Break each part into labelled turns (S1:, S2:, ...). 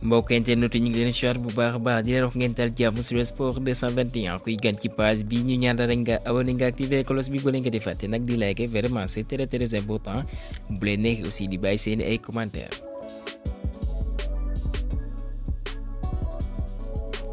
S1: mbokk internet yi ñu ngi leen siwaat bu baax a baax di leen wax ngeen tal jàmm sur sport 221 kuy gan ci page bi ñu ñaan rek nga abonné nga activé cloche bi bu leen ko di fàtte nag di like vraiment c'est très important bu leen nekk aussi di bàyyi seeni ay commentaires.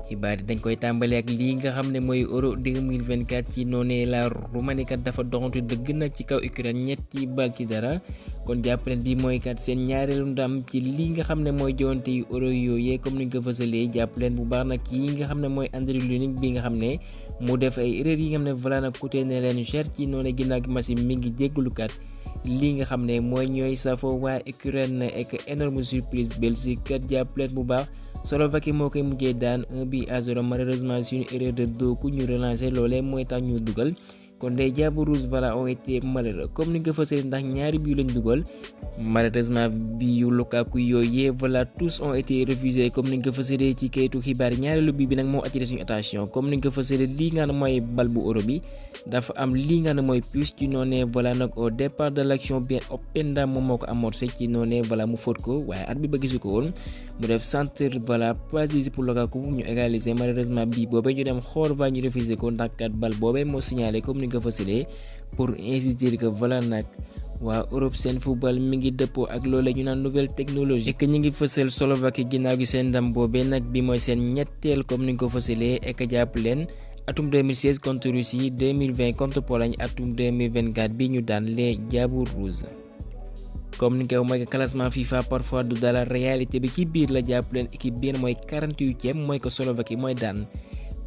S1: xibaar yi dañ koy tàmbale ak lii nga xam ne mooy euro 2024 ci noonee la Roumanie kat dafa doxantu dëgg nag ci kaw Ukraine ñetti bal ci dara kon jàpp leen bi mooy kat seen ñaareelu ndam ci lii nga xam ne mooy joonte yu euro yooyee comme ni ñu ko fësalee jàpp leen bu baax nag yi nga xam ne mooy Andriy Lunin bi nga xam ne mu def ay erreur yi nga xam ne voilà nag coûté na leen cher ci noonee ginnaaw gi Messi mi ngi jéggalu kat lii nga xam ne mooy ñooy safo waa Ukraine ak énorme surprise Belgique kat jàpp leen bu baax Slovaquie moo koy mujjee daan 1-0 malheureusement suñu erreur de Doku ñu relancé loolee mooy tax ñu dugal kon les Diables Rouges voilà ont été malheureux comme ni nga ko fësalee ndax ñaari bii lañ dugal malheureusement bi yu Lukaku yooyee voilà tous ont été refusés comme ni nga ko fësalee ci kayitu xibaar yi ñaareelu bi nag moo attiré suñu attention comme ni nga ko fësalee lii nga xam ne mooy bal bu euro bi dafa am lii nga xam ne mooy puce ci noonee voilà nag au départ de l'action bien Openda moom moo ko amorcé ci noonee voilà mu fóot ko waaye arbitre ba gisu ko woon mu def centre voilà passe pour Lukaku ñu égaliser malheureusement bii boobee ñu dem xool va ñu refusé ko ndax kat bal boobee moo signalé comme ni nga ko fësalee pour insister que voilà nag waa Europe seen football mi ngi dëppoo ak loolee ñu naan nouvelle technologie et que ñu ngi fësal Slovaquie ginnaaw gi seen ndam boobee nag bi mooy seen ñetteel comme ni nga ko fësalee et que jàpp leen atum 2016 contre Russie 2020 contre Pologne atum 2024 bi ñu daan les Diables Rouges. comme ni nga ko mooy classement FIFA parfois du dala réalité bi ci biir la jàpp leen équipe bi mooy 48e mooy ko Slovaquie mooy daan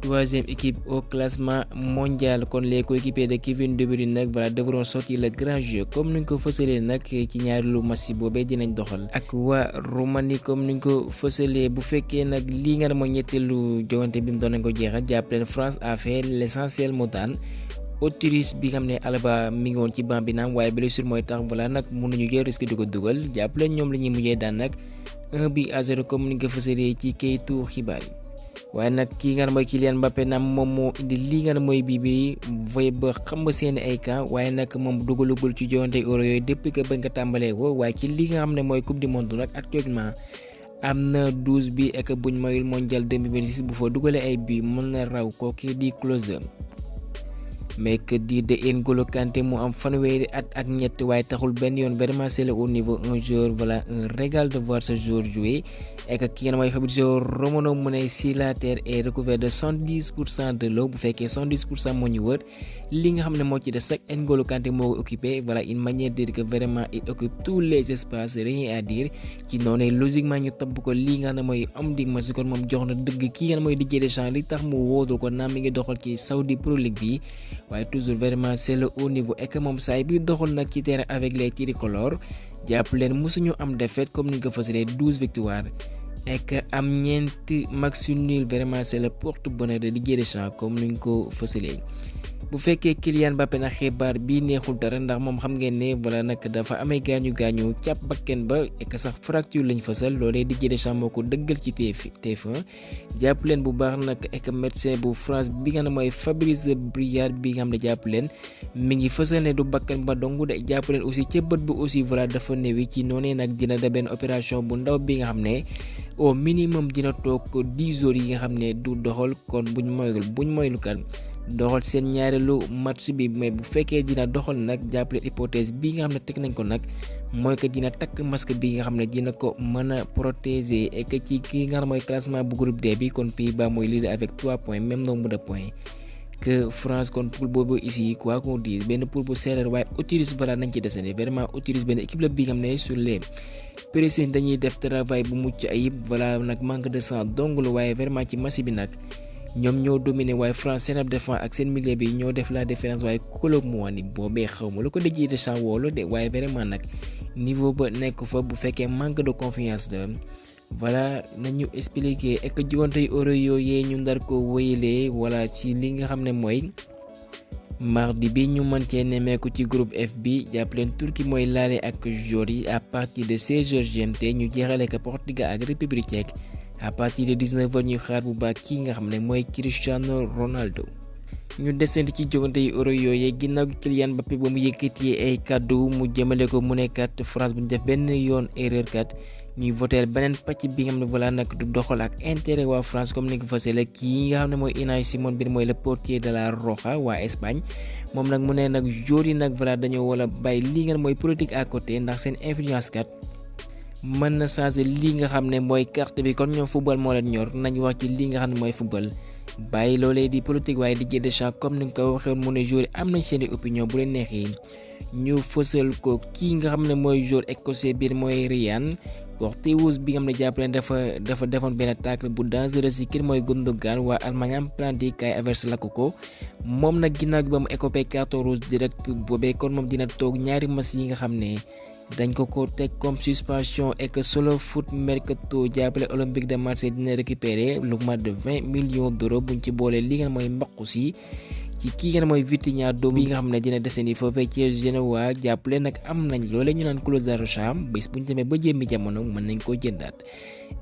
S1: 3e équipe au classement mondial kon les coéquipiers de Kevin De Bruyne nag voilà devront sortir le grand jeu comme ni nga ko fësalee nag ci ñaareelu match boobee dinañ doxal ak waa Roumanie comme ni nga ko fësalee bu fekkee nag lii nga ne mooy ñetteelu joŋante bi mu doon nañ ko jeexal jàpp leen France a fait l'essentiel mu daan Autriche bi nga xam ne Alaba mi ngi woon ci banc bi naam waaye blessure mooy tax voilà nag mënuñu jël risque di ko dugal jàpp leen ñoom la ñuy mujjee daan nag 1-0 comme ni nga ko fësalee ci kayitu xibaar yi. waaye nag kii nga xam mooy Kylian Mbappé naam moom moo indi lii nga xam mooy bii bi voye ba xam nga seeni ay camp waaye nag moom dugalugul ci joŋante euro yooyu depuis que bañ ko tàmbalee woo waaye ci li nga xam ne mooy coupe du monde nag actuellement am na 12 bi ak buñ mayul mondial 2026 bu fa dugalee ay bii mën na raw kooku di close mais que dire de N'Golo Kanté mu am fanweeri at ak ñett waaye taxul benn yoon vraiment c'est le haut niveau un joueur voilà un régal de voir ce joueur jouer et que ki nga mooy Fabrizio Romano mu ne si la terre est recouverte de 70% de l'eau bu fekkee 70% moo ñu wër li nga xam ne moo ci des ak N'Golo Kanté moo ko occupé voilà une manière de dire que vraiment il occupe tous les espaces rien à dire ci noonu logiquement ñu tabb ko lii nga xam ne mooy am di match kon moom jox na dëgg kii nga xam ne mooy Didier Deschamps li tax mu wóotul ko naam mi ngi doxal ci Saudi Pro League bi waaye toujours vraiment c'est le haut niveau et que moom saa bi doxal nag ci terrain avec les tricolores jàpp leen mosuñu am défaite comme ni nga ko fësalee 12 victoires et que am ñeenti match nul vraiment c'est le porte-bonheur de Didier Deschamps comme ni nga ko fësalee. bu fekkee Kylian Mbappé na xibaar bii neexul dara ndax moom xam ngeen ne voilà nag dafa amee gaañu càpp bakken ba et que sax fracture lañ fësal loolee Didier Deschamps moo ko dëggal ci TF1 jàpp leen bu baax nag et que médecin bu France bi nga xam ne mooy Fabrice Briard bi nga xam ne jàpp leen mi ngi fësal ne du bakkan ba dong de jàpp leen aussi ca bët bi aussi voilà dafa néewi ci noonu nag dina da benn opération bu ndaw bi nga xam ne au minimum dina toog 10 jours yi nga xam ne du doxal kon buñ moylu kan doxal seen ñaareelu match bi mais bu fekkee dina doxal nag jàppale hypothèse bi nga xam ne teg nañ ko nag mooy que dina takk masque bi nga xam ne dina ko mën a protéger et que ci kii nga xam mooy classement bu groupe D bi kon Pays-Bas mooy leader avec 3 points même nombre de points que France kon poule boobu ici quoi qu'on dise benn poule bu serré waaye Autriche voilà nañ ci desandi vraiment Autriche benn équipe la bi nga xam ne sur les pressing dañuy def travail bu mucc ayib voilà nag manque de sang dong la waaye vraiment ci match bi nag. ñoom ñoo dominé waaye France seen ab défense ak seen milieu bi ñoo def la différence waaye Kolo Muani boobee xaw ma lu ko Didier Deschamps woolu de waaye vraiment nag niveau ba nekk fa bu fekkee manque de confiance de voilà nañu expliquer et que jiwante euro yooyee ñu ndar ko wéyalee voilà ci li nga xam ne mooy mardi bi ñu mën cee nemmeeku ci groupe F bi jàpp leen Turquie mooy laale ak joueurs yi à partir de 16h GMT ñu jeexale ko Portugal ak République tchèque à partir de 19h ñuy xaar bu baax kii nga xam ne mooy Cristiano Ronaldo. ñu desandi ci jogante yu euro yooyee ginnaaw gi Kylian Mbappé ba mu yëkkatee ay kàddu mu jëmale ko mu ne kat France bu ñu def benn yoon erreur kat ñuy voter beneen pàcc bi nga xam ne voilà nag du doxal ak intérêt waa France comme ni ko fasale kii nga xam ne mooy Unai Simon bi mooy le portier de la Roja waa Espagne moom nag mu ne nag joueurs yi nag voilà dañoo wala bàyyi lii nga mooy politique à côté ndax seen influence kat mën na changer lii nga xam ne mooy carte bi kon ñoom football moo leen ñor nañ wax ci lii nga xam ne mooy football bàyyi loolee di politique waaye Didier Deschamps comme ni nga ko waxee mu ne joueurs yi am nañ seen i opinion bu leen neexee ñu fësal ko kii nga xam ne mooy joueur écossais biir mooy Ryan Porteous bi nga xam ne jàpp leen dafa defoon benn tacle bu dangereux si kii mooy Gundogan waa Allemagne am planté Kai Havertz lakk ko moom nag ginnaaw gi ba mu écopé carton rouge direct boobee kon moom dina toog ñaari match yi nga xam ne dañ ko teg comme suspension et que solo foot mercato jàppale Olympique de Marseille dina récupérer lu mat de 20 millions d'euros buñ ci boolee li nga mooy mbaqu si ci kii nga mooy Vitinha doom yi nga xam ne dina desandi foofee ci Genoa jàppale nag am nañ loole ñu naan clause d'achat bés bu ñu demee ba jëmmi jamono mën nañ koo jëndaat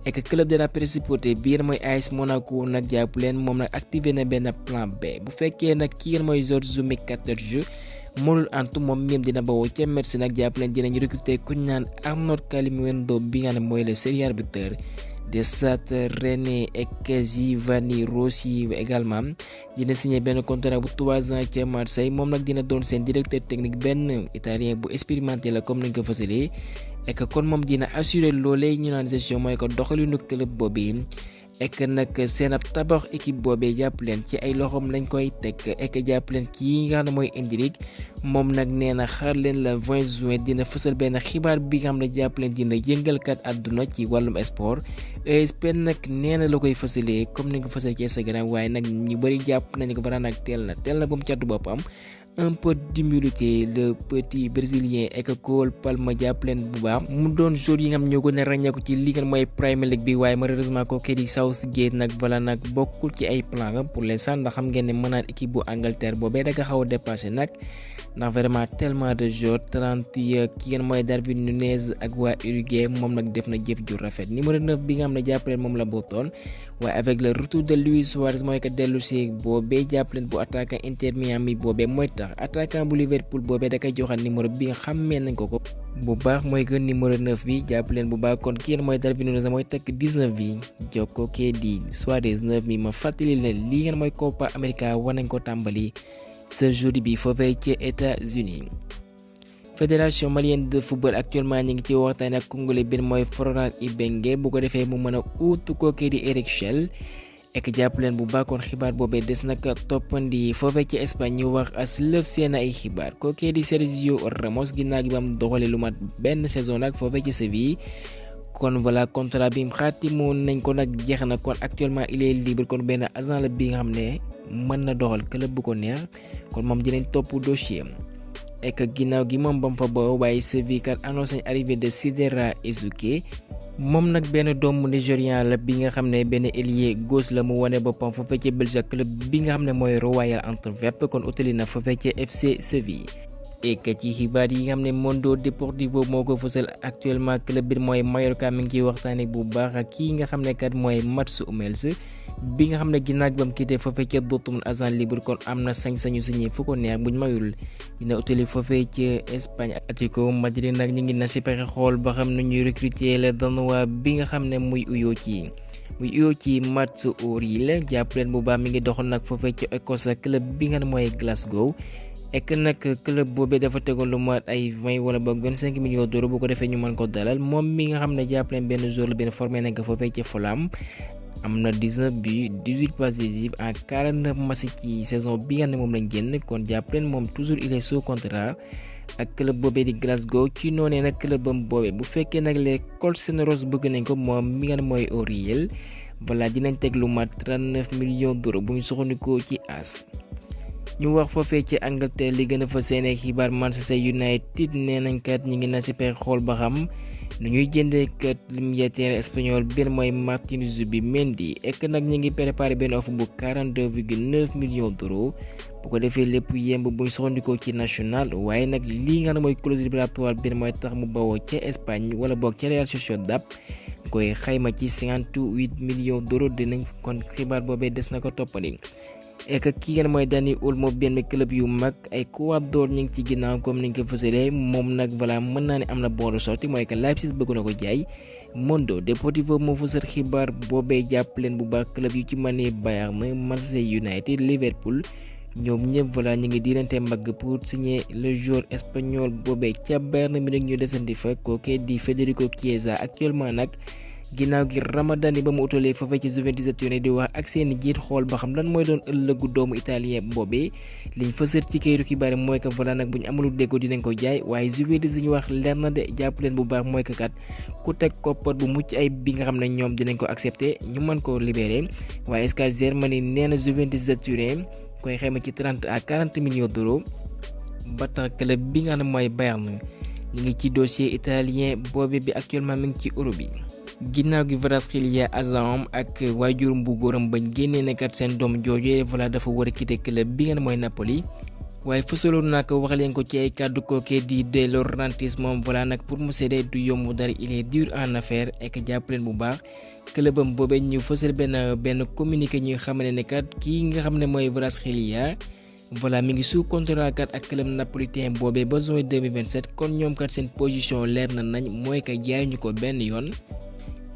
S1: et que club de la principauté bii mooy AS Monaco nag jàppaleen moom nag activé na benn plan B bu fekkee nag kii mooy Georges Mkhitaryan mënul antu moom même dina bawoo ca Metz nag jàppaleen dinañ recruter ku ñu naan Arnaud Kalimuendo bi nga ne mooy le serial arbitre de Stade Rennais et Giovanni Rossi également dina signé benn contrat bu 3 ans ca Marseille moom nag dina doon seen directeur technique benn italien bu expérimenté la comme ni nga ko fësalee et que kon moom dina assurer loolee ñu naan gestion mooy ko doxalinu club boobu et que nag seen ab tabax équipe boobee jàpp leen ci ay loxoom lañ koy teg et que jàpp leen kii nga xam ne mooy Endrick moom nag nee na xaar leen la 20 juin dina fësal benn xibaar bi nga xam ne jàpp leen dina yëngalkat àdduna ci wàllum sport ESPN nag nee na la koy fësalee comme ni nga ko fësal ci Instagram waaye nag ñu bëri jàpp nañu ko bara nag teel na ba mu catu boppam un peu d'humilité le petit brésilien et que Cole Palmer jàpp leen bu baax mu doon joueur yi nga xam ñoo gën a ràññeeku ci li nga mooy Premier League bi waaye malheureusement ko kii di Southgate nag voilà nag bokkul ci ay plan pour l'instant ndax xam ngeen ne mën naan équipe bu Angleterre boobee da nga xaw a dépassé nag ndax vraiment tellement de joueurs talentueux ki ngeen mooy Darwin Núñez ak waa Uruguay moom nag def na jëf ju rafet numéro 9 bi nga xam ne jàpp leen moom la bootoon waaye avec le retour de Luis Suarez mooy que dellu si boobee jàpp leen bu attaquant Inter Miami boobee mooy tax attaquant bu Liverpool boobee da koy joxaat numéro bi nga xammee nañ ko bu baax mooy que numéro 9 bi jàpp leen bu baax kon kii mooy Darwin Núñez mooy takk 19 bi jokko kee di Suarez 9 bi ma fàttali leen lii ngeen mooy Copa America war nañ ko tàmbali ce jeudi bi foofee ci États-Unis fédération malienne de football actuellement ñu ngi ci waxtaan ak congolais bi mooy Florent Ibenge bu ko defee mu mën a uutu ko kii di Eric Chelle ek jàpp leen bu baax kon xibaar boobee des nag toppandi foofee ci Espagne ñu wax as lëf seen ay xibaar ko kii di Sergio Ramos ginnaaw gi ba mu doxalee lu mat benn saison nag foofee ci Séville kon voilà contrat bi xaatimoon nañ ko nag jeex na kon actuellement il est libre kon benn agent la bi nga xam ne mën na doxal club bu ko neex kon moom dinañ topp dossier am ek ginnaaw gi moom bam fa boo waaye Séville kat annoncé arrivée de Sidera Ezuke moom nag benn doomu nigérian la bi nga xam ne benn ailier gauche la mu wane boppam foofee ci Belgique club bi nga xam ne mooy Royal Antwerp kon utali na foofee ci FC Séville et que ci xibaar yi nga xam ne Mundo Deportivo moo ko fësal actuellement club bi mooy Mallorca mi ngi ciy waxtaane bu baax ak kii nga xam ne kat mooy Mats Hummels bi nga xam ne ginnaaw ba mu quitté foofee ca Dortmund agent libre kon am na sañ-sañu signé fu ko neex buñ mayul dina utali foofee ca Espagne. Atlético Madrid nag ñu ngi na si pexe xool ba xam ne ñuy recruter le Danois bi nga xam ne muy uyoo ci Mats Oriol jàpp leen bu baax mi ngi doxal nag foofee ca Écosse club bi nga xam ne mooy Glasgow. ek nag club boobee dafa tegoon lu mat ay 20 wala boog 25 millions d'euros bu ko defee ñu mën ko dalal moom mi nga xam ne jàpp leen benn joueur la benn formé nañ ko foofee ca Fulham am na 19 buts 18 passes décisives en 49 matchs ci saison bi nga xam ne moom lañ génn kon jàpp leen moom toujours il est sous contrat ak club boobee di Glasgow ci noonee nag clubam boobee bu fekkee nag les Colchester bëgg nañ ko moom mi nga xam ne mooy Oriol voilà dinañ teg lu mat 39 millions d'euros bu ñu soxandikoo ci AS. ñu wax foofee ci Angleterre li gën a fa seen xibaar Manchester United nee nañ kat ñi ngi na si pexe xool ba xam nu ñuy jëndee kat milieu terrain espagnol benn mooy Martin Zubimendi ek nag ñi ngi préparé benn offre bu 42,9 millions d'euros bu ko defee lépp yemb buñ soxandikoo ci national waaye nag lii nga xam ne mooy clause libératoire benn mooy tax mu bawoo ca Espagne wala boog ca Real Sociedad koy xayma ci 58 millions d'euros dinañ kon xibaar boobee des na ko toppandi. et que ki ngeen mooy Dani Olmo benn club yu mag ay Ecuador ñu ngi ci ginnaaw comme ni nga ko fësalee moom nag voilà mën naa ne am na bon de sortie mooy que Leipzig bëgg na ko jaay. Mundo Deportivo moo fësal xibaar boobee jàpp leen bu baax club yu ci mën Bayern Manchester United Liverpool ñoom ñëpp voilà ñu ngi diirante mbagg pour signer le joueur espagnol boobee ca Bayern mi nag ñu desandi fa kooke di Federico Chiesa actuellement nag. ginnaaw gi Ramadani ba mu utalee foofee ci Juventus Turin di wax ak seen jiit xool ba xam lan mooy doon ëllëgu doomu italien boobee liñ fësal ci kayitu xibaar yi mooy que voilà nag bu ñu amalu déggoo dinañ ko jaay waaye Juventus ñu wax leer na de jàpp leen bu baax mooy que kat ku teg koppar bu mucc ay bi nga xam ne ñoom dinañ ko accepter ñu mën ko libérer waaye Sky Germany nee na Juventus Turin koy xayma ci 30 à 40 millions d'euros ba tax club bi nga xam ne mooy Bayern ñu ngi ci dossier italien boobee bi actuellement mi ngi ci Europe bi. ginnaaw gi Kvaratskhelia agent ak waajurum bu góoram bañ génnee nekkat seen doom jooju voilà dafa war a quitter club bi ngeen mooy Napoli waaye fësaloon naa ko wax leen ko ci ay kàddu kookee di De Laurentiis moom voilà nag pour mu céder du yomb dara il est dur en affaire et que jàpp leen bu baax clubam boobee ñu fësal benn communiqué ñuy xamane ne kat kii nga xam ne mooy Kvaratskhelia voilà mi ngi sous contrat kat ak club napolitain boobee ba juin 2027 kon ñoom kat seen position leer na nañ mooy que jaay ñu ko benn yoon.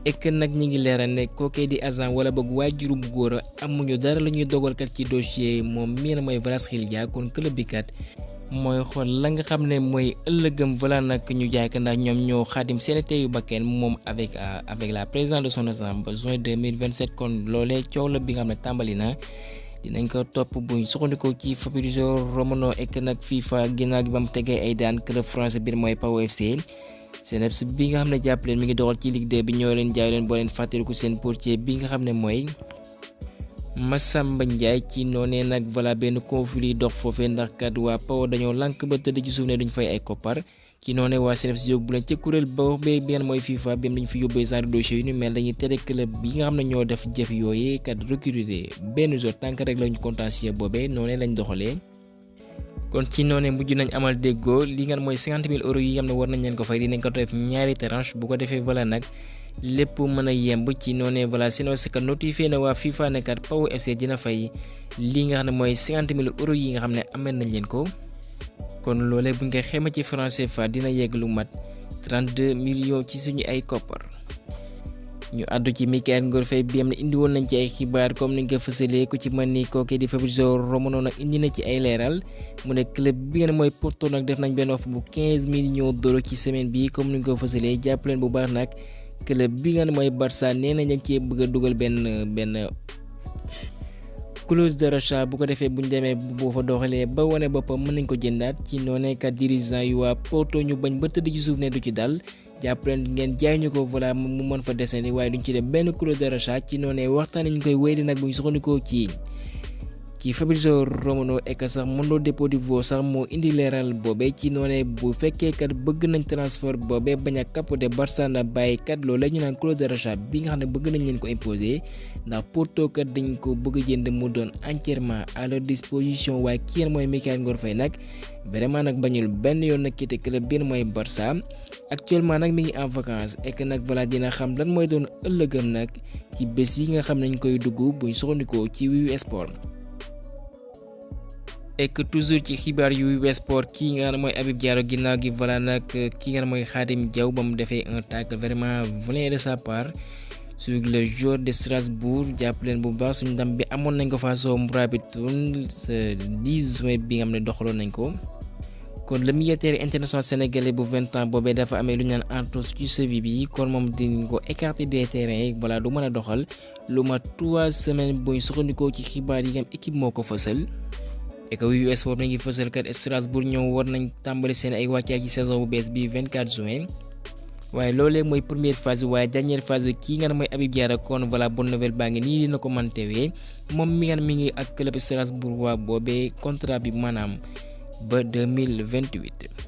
S1: ek nag ñi ngi leeral ne kookee di agent wala bëgg waajuru bu góor amuñu dara la ñuy dogal kat ci dossier moom mii na mooy Kvaratskhelia kon club bi kat mooy xool la nga xam ne mooy ëllëgëm voilà nag ñu jaay ko ndax ñoom ñoo xaatim seen teyu bakkeen moom avec la présence de son agent ba juin 2027 kon loolee coow la bi nga xam ne tàmbali na dinañ ko topp buñ soxandikoo ci Fabrizio Romano ek nag FIFA ginnaaw gi ba mu tegee ay daan club français bi mooy Pau FC. CNEPS bi nga xam ne jàpp leen mi ngi doxal ci Ligue 2 bi ñoo leen jaay leen boo leen fàttaliku seen portier bi nga xam ne mooy Massamba Ndiaye ci noonee nag voilà benn conflit dox foofee ndax kat waa Pau dañoo lànk ba tëdd ci suuf ne duñ fay ay koppar ci noonee waa CNEPS yóbbu leen ca kuréel ba bi ngeen mooy FIFA bi dañu fi yóbbee genre dossier yu ni mel dañuy tere club yi nga xam ne ñoo def jëf yooyee kat recruter benn jour tànk rek lañu contentieux boobee noonee lañ doxalee. kon ci noonee mujj nañ amal déggoo li nga mooy 50 000 euros yi nga xam ne war nañ leen ko fay dinañ ko def ñaari tranche bu ko defee voilà nag lépp mën a yemb ci noonee voilà sinon c'est que notifié na waa FIFA ne kat Pau FC dina fay li nga xam ne mooy 50 000 euros yi nga xam ne amee nañ leen ko. kon loolee bu ñu koy xayma ci franc CFA dina yegg lu mat 32 millions ci suñu ay koppar. ñu àddu ci Mikayil Ngor Faye bi am na indi woon nañ ci ay xibaar comme ni nga ko fësalee ku ci mën ni kooke di Fabrizio Romano nag indi na ci ay leeral mu ne club bi nga ne mooy Porto nag def nañ benn offre bu 15 millions d'euros ci semaine bi comme ni nga ko fësalee jàpp leen bu baax nag club bi nga ne mooy Barça nee na ñu cee bëgg a dugal benn clause de rachat bu ko defee bu ñu demee boo fa doxalee ba wane boppam mën nañ ko jëndaat ci noonee kat dirigeant yu waa Porto ñu bañ ba tëdd ci suuf ne du ci dal. jàpp leen ngeen jaay ñu ko voilà mu mën fa desandi waaye duñ ci def benn clause de rachat ci noonee waxtaan ñu koy wéy di nag bu ñu soxandikoo ci Fabrizio Romano ek sax Mundo Deportivo sax moo indi leeral boobee ci noonee bu fekkee kat bëgg nañ transfert boobee bañ a capoter Barça na bàyyi kat loolu la ñu naan clause de rachat bi nga xam ne bëgg nañ leen ko imposer ndax Porto kat dañ ko bëgg a jënd mu doon entièrement à leur disposition waaye kii mooy Mikayil Ngor Faye nag vraiment nag bañul benn yoon nag quitté club bi mooy Barça actuellement nag mi ngi en vacances et que nag voilà dina xam lan mooy doon ëllëgam nag ci bés yi nga xam nañ koy dugg buñ soxandikoo ci Wiwi Sport. et que toujours ci xibaar yu Wiwi Sport kii nga xam ne mooy Habib Diallo ginnaaw gi voilà nag kii nga xam ne mooy Khadim Diaw ba mu defee un tacle vraiment venant de sa part sur le joueur de Strasbourg jàpp leen bu baax suñu ndam bi amoon nañ ko face au Mourabitoun ce 10 juin bi nga xam ne doxaloon nañ ko. kon le militaire international sénégalais bu 20 ans boobee dafa amee lu ñu naan entorse ci cheville bi kon moom dinañ ko écarter des terrains yi voilà du mën a doxal lu ma 3 semaines booy soxandikoo ci xibaar yi nga am équipe moo ko fësal. et que Wiwi Sport mi ngi fësal kat Strasbourg ñoom war nañ tàmbali seen ay wàccaay ci saison bu bees bi 24 juin. waaye loolee mooy première phase bi waaye dernière phase bi kii nga ne mooy Habib Diarra kon voilà bonne nouvelle baa ngi nii dina ko mën teewee moom mi nga ne mi ngi ak club Strasbourg waa boobee contrat bi maanaam ba 2028.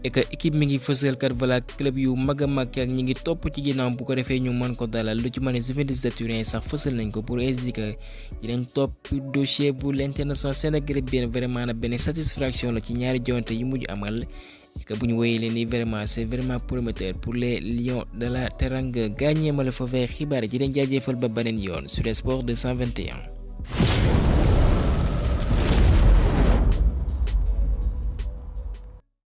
S1: et que équipe mi ngi fësal kat voilà club yu mag a mag ak ñi ngi topp ci ginnaaw bu ko defee ñu mën ko dalal lu ci mën a Juventus de Turin sax fësal nañ ko pour indiquer dinañ topp dossier bu l'international sénégalais bien vraiment na benn satisfaction la ci ñaari jonte yi mujj amal. et que bu ñu woyee leen ni vraiment c'est vraiment prometteur pour les Lions de la Teranga gaañee ma la fa fay xibaar yi di leen jaajëfal ba beneen yoon sur Sport 221.